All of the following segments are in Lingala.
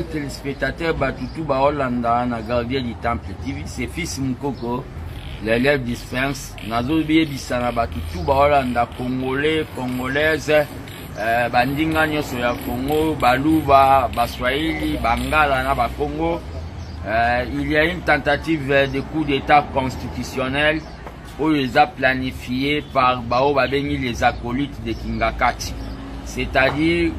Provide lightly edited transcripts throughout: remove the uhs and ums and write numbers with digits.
Téléspectateurs batutu baolanda na gardien du temple TV, c'est fils Mukoko, l'élève du Sphinx. Nazoyebisa na bato tu baolanda congolais, congolaise, euh, bandinga nyonso ya Congo, baluba, baswahili, bangala na bakongo. Euh, il y a une tentative de coup d'état constitutionnel oyo eza planifié par baoyo babengi les acolytes de Kingakati, c'est-à-dire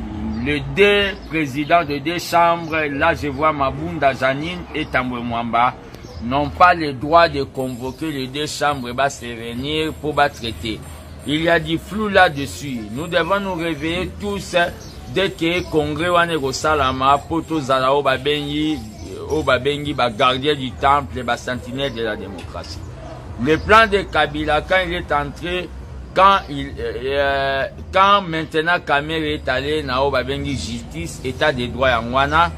les deux présidents de deux chambres, là je vois Mabunda Janine et Tambwe Mwamba, n'ont pas le droit de convoquer les deux chambres et se réunir pour ba traiter. Il y a du flou là-dessus. Nous devons nous réveiller tous dès que congrès wana ekosalama mpo tozala oyo babengi oyo babengi ba gardien du temple, ba sentinelle de la démocratie. Le plan de Kabila quand il est entré quand il euh, quand maintenant Kamerhe est allé na oyo babengi justice état de droit yango wana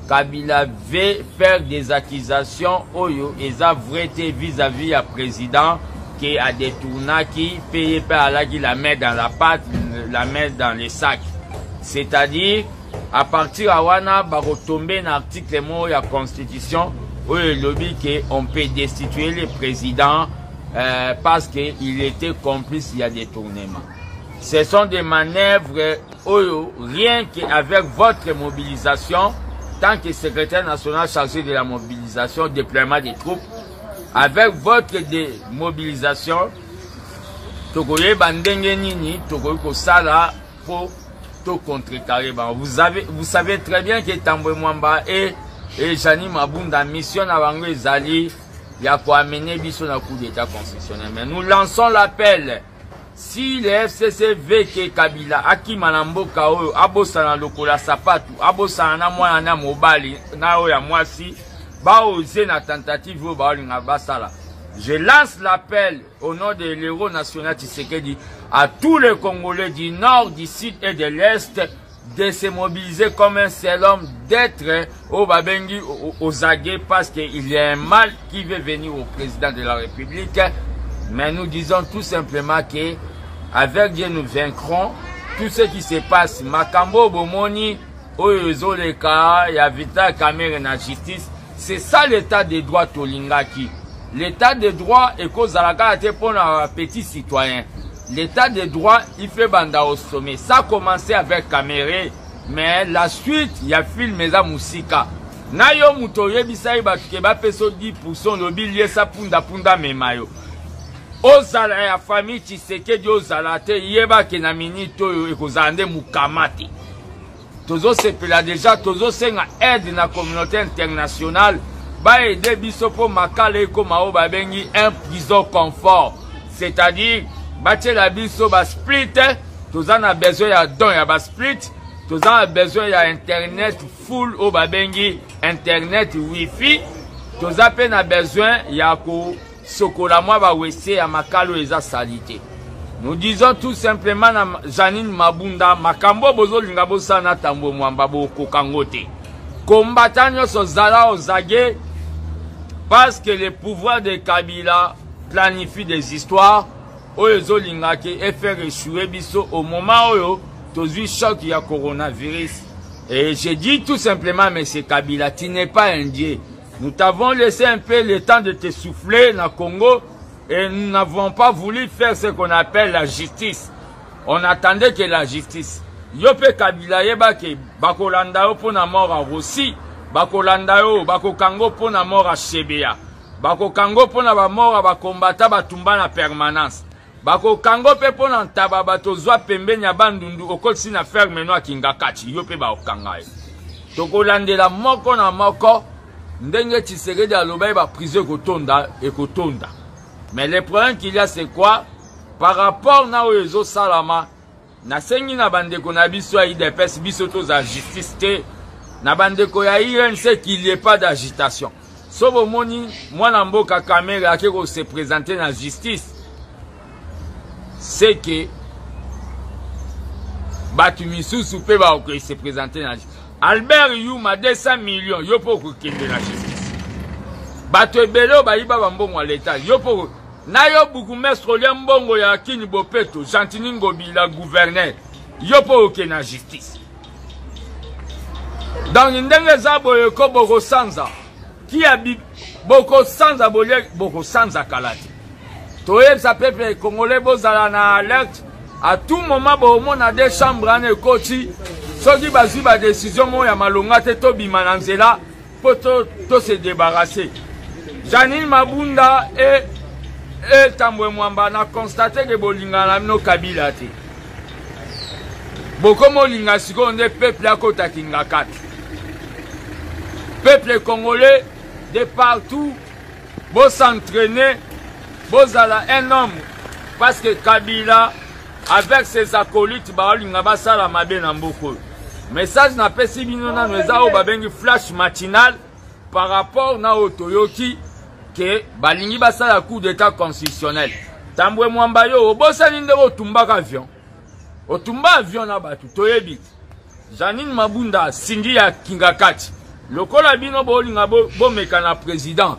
Kabila veut faire des accusations oyo eza vrai te vis-à-vis ya président ke adetournaki mpe ye mpe alaki la main dans la pâte la main dans le sac c'est-à-dire à partir ya wana bakotombe na article moko ya constitution oyo elobi ke on peut destituer le président euh, parce que il était complice ya détournement ce sont des manœuvres oyo rien qu'avec votre mobilisation tant que secrétaire national chargé de la mobilisation déploiement des troupes avec votre mobilisation tokoyeba ndenge nini tokoki kosala mpo tocontrecarre bango vous, avez, vous savez très bien que Tambwe Mwamba et, et Jani Mabunda mission na bango ezali ya koamene biso na coup d'état constitutionnel mais nous lançons l'appel si le FCC veut que Kabila akima na mboka oyo abosana lokola sapatu abosana na mwana na mobali na oyo ya mwasi baoze na tentative oyo baolinga basala je lance l'appel au nom de l'héros national Tshisekedi à tous les Congolais du nord, du sud et de l'est de se mobiliser comme un seul homme, d'être au Babengi, aux aguets, parce qu'il y a un mal qui veut venir au président de la République. Mais nous disons tout simplement que avec Dieu nous vaincrons tout ce qui se passe. Makambo Bomoni, oyo ezoleka ya Vital Kamerhe na justice, c'est ça l'état de droit tolingaki. L'état de droit ekozala kaka te mpona petit citoyen. L'état de droit, il fait banda au sommet. Ça a commencé avec Kamerhe, mais la suite, il y a film eza musika. Na yo moto oyebisa ye bato ke bapesa 10% lobi liesa punda punda mema yo. Ozala ya famille Tshisekedi ozala te yeba ke na minute oyo ekozala nde mukama te. Tozosepela deja tozosenga aide na communauté internationale baede biso mpo makala ekoma oyo babengi un prison confort c'est-à-dire batiela biso basplit toza na besoin ya don ya basplit toza na besoin ya internet full oyo babengi internet wifi toza mpe na besoin ya ko sokola mwa ba wese ya makalo eza salite nous disons tout simplement na Janine Mabunda makambo bozolinga bosala na Tambwe Mwamba bokoka ngo te combattant nyonso zala ozage parce que le pouvoir de Kabila planifie des histoires oyo ezolinga ke efaire échouer biso au moment oyo tozwi choc ya coronavirus et je dis tout simplement monsieur Kabila tu n'es pas un dieu Nous t'avons laissé un peu le temps de te souffler na Congo et nous n'avons pas voulu faire ce qu'on appelle la justice. On attendait que la justice. Yo pe Kabila yeba ke bakolanda yo pona mort ya Rossi, bakolanda yo bakokango pona mort ya Chebeya, bakokango pona ba mort ya ba combattants batumba na permanence. Bakokango pe pona ntaba bato ozwa pembeni ya Bandundu okotisi na ferme no ya Kingakati yo pe bakokanga yo. Tokolandela moko na moko ndenge Tshisekedi alobaki ba prison ekotonda ekotonda. Mais le problème qu'il y a c'est quoi? Par rapport na oyo ezosalama Nasengi na bandeko na biso ya UDPS, biso tozala justice te, na bandeko ya UNC qu'il n'y ait pas d'agitation. So bomoni mwana mboka Kamerhe ake ko se présenter na justice, c'est que bato misusu mpe bakoki se présenter na justice. Albert Yuma 200 millions yo mpe okokende na justice. Bato ebele oyo bayiba bambongo ya leta yo mpe Na yo bourgmestre olia mbongo ya kin bopeto Gentiny Ngobila gouverneur yo po oke na justice. Donc ndenge eza boye ko bokosanza kia bokosanza bolie bokosanza kala te. Toyebisa peuple congolais bozala na alerte à tout moment bomona de chambre wana ekoti soki bazwi ba décision moko ya malonga te tobima na nzela mpo to, to se débarrasser. Janine Mabunda et et Tambwe Mwamba na constate ke bolingana na bino Kabila te. Bokomi olinga sikoyo nde peuple akota kingakati. Peuple congolais de partout bo s'entraîner bozala un homme parce que Kabila avec ses acolytes baolinga basala mabe na mboka oyo. Message napesi bino nano eza oyo babengi flash matinal par rapport na oyo toyoki ke balingi basala coup d'état constitutionnel. Tambwe Mwamba yo obosani ndenge otumbaka avion, otumba avion na bato toyebi te. Janine Mabunda Cindy ya Kingakati lokola bino bolinga bomeka na président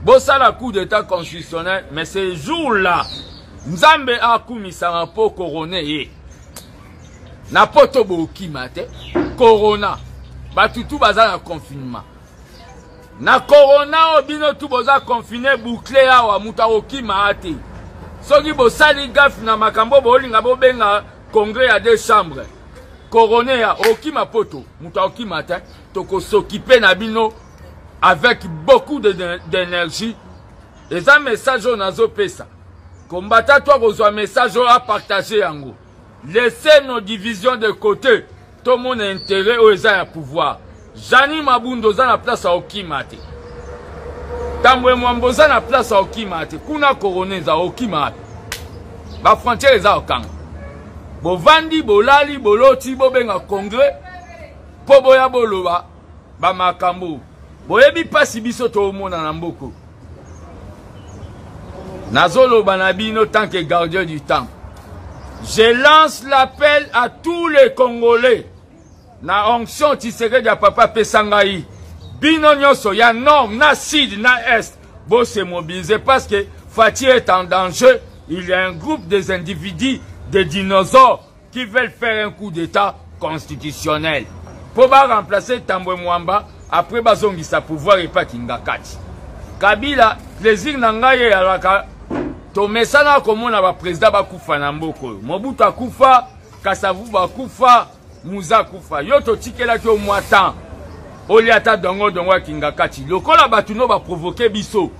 bosala coup d'état constitutionnel mais ce jour là Nzambe akumisama mpo corona ye na poto bokima te corona bato tu baza na confinement na corona oyo bino tu boza confine boucle awa moto akokima te soki bosali gafe na makambo bolinga bobenga congrès ya deux chambres corona ya okima poto moto akokima te tokosokipe na bino avec beaucoup d'énergie eza message oyo nazopesa kombata to akozwa message oyo apartage yango laissez nos divisions de côté tomona intérêt oyo eza ya pouvoir jani mabunda oza na place ya okima te tambwe mwambo oza na place ya okima te kuna corona eza okima wapi bafrontière eza kokanga bovandi bolali boloti bobenga congrès mpo boya boloba bamakambo boyebi mpasi biso toomona na mboko nazoloba na bino tant que gardien du temps je lance l'appel à tous les congolais na onction Tshisekedi ya papa apesa ngai bino nyonso ya nord na sud na est bo se mobiliser parce que Fatshi est en danger. Il y a un groupe des individus, des dinosaures qui veulent faire un coup d'état constitutionnel mpo ba remplacer Tambwe Mwamba après bazongisa pouvoir epa Kingakati. Kabila plaisir na ngai eyalaka tomesana komona ba président bakufa na mboka oyo. Mobutu akufa, Kasavubu akufa, Muza akufa. Yo totikelaki yo mwa temps olia ata dongo dongo ya Kingakati lokola bato no baprovoke biso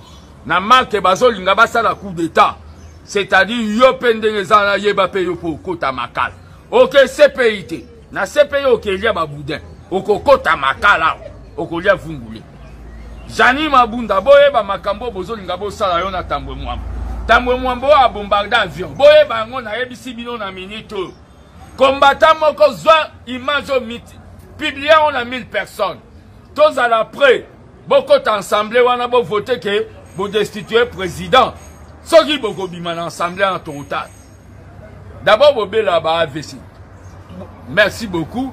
na marke bazolinga basala coup d'état c'est-à-dire yo mpe ndenge eza na yeba mpe yo mpe okota makala oke cpi te na cpi okelia baboudin okokota makala okolia vungule jani mabunda boyeba makambo bozolinga bosala yo na tambwe mwambo tambwe mwambo oyo abombarde avion boyeba yango nayebisi bino na minute oyo combattant moko zwa image oyo miti publie yango na 1000 personnes tozala près bokota ensemble wana bovote ke bodestitue président soki bokobima na ensemble wana tokotala d'abord bobela ba avc merci beaucoup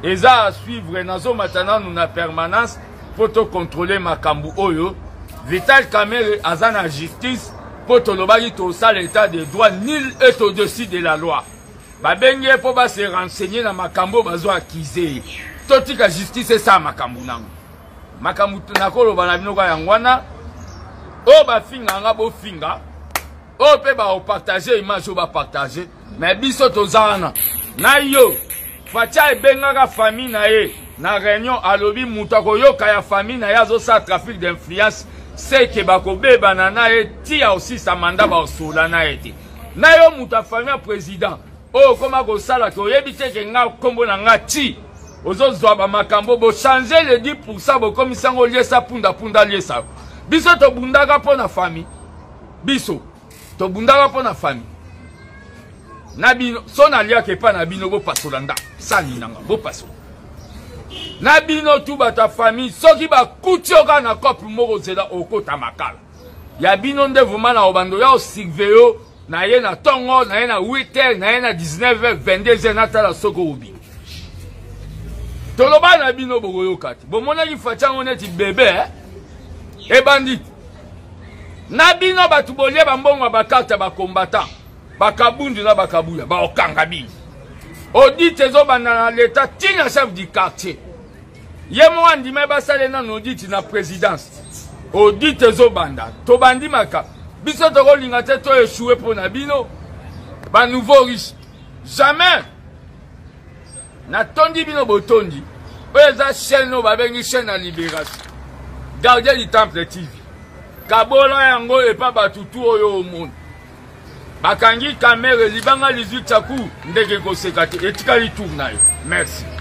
eza à suivre nazomata nanu na permanence mpo tokontrole makambo oyo vital kamere aza na justice mpo tolobaki tosala état de droit nul est au-dessus de la loi babengi ye mpo base renseigner na makambo oyo bazo akize ye totika justice esala makambo nango makambo nakoloba na bino kaka yango wana oyo bafinga nga bofinga oyo mpe baopartage image oyo bapartage me biso toza wana na yo fatia ebengaka famille na ye na réunion alobi moto akoyoka ya famille na ye azosala trafic d'influence seke bakobebana na ye ti aosisa manda baosola na ye te na yo moto ya famille ya président oyo okoma kosala ke oyebi te ke nga nkombo na nga ti ozozwa bamakambo bochange le 10 pourcent bokomisi yango liesa punda punda liesa biso tobundaka mpo na famille biso tobundaka mpo na famille na bino so naliaka epai na bino bopasola ndako sani nanga bopasola na bino tu bato ya famille soki bakuti yo kaka na cope moko zela okota makala ya bino nde vraimen na obando ya osurveille yo na ye na ntongo na ye na 8 heures na ye na 19 heures 22 heures natala soki obi toloba na bino bokoyoka te bomonaki faci yango neti bebe eh? ebandi na bino bato bolie bambongo ya bakarte ya bacombattant bakabundu na bakabuya baokanga bino. Audit ezobanda na leta ntina chef du quartier. Ye moko andimai basale nano audit na présidence. Audit ezobanda, tobandi maka biso tokolinga te to échouer mpo na bino ba nouveau riche jamais. Natondi bino botondi. Oyo eza chaîne oyo babengi chaîne ya libération, Gardien du Temple TV. Kabola yango epa bato tu oyo omoni bakangi Kamere libanga lizwi tsaku ndeke koseka te, etikali tour na yo. Merci.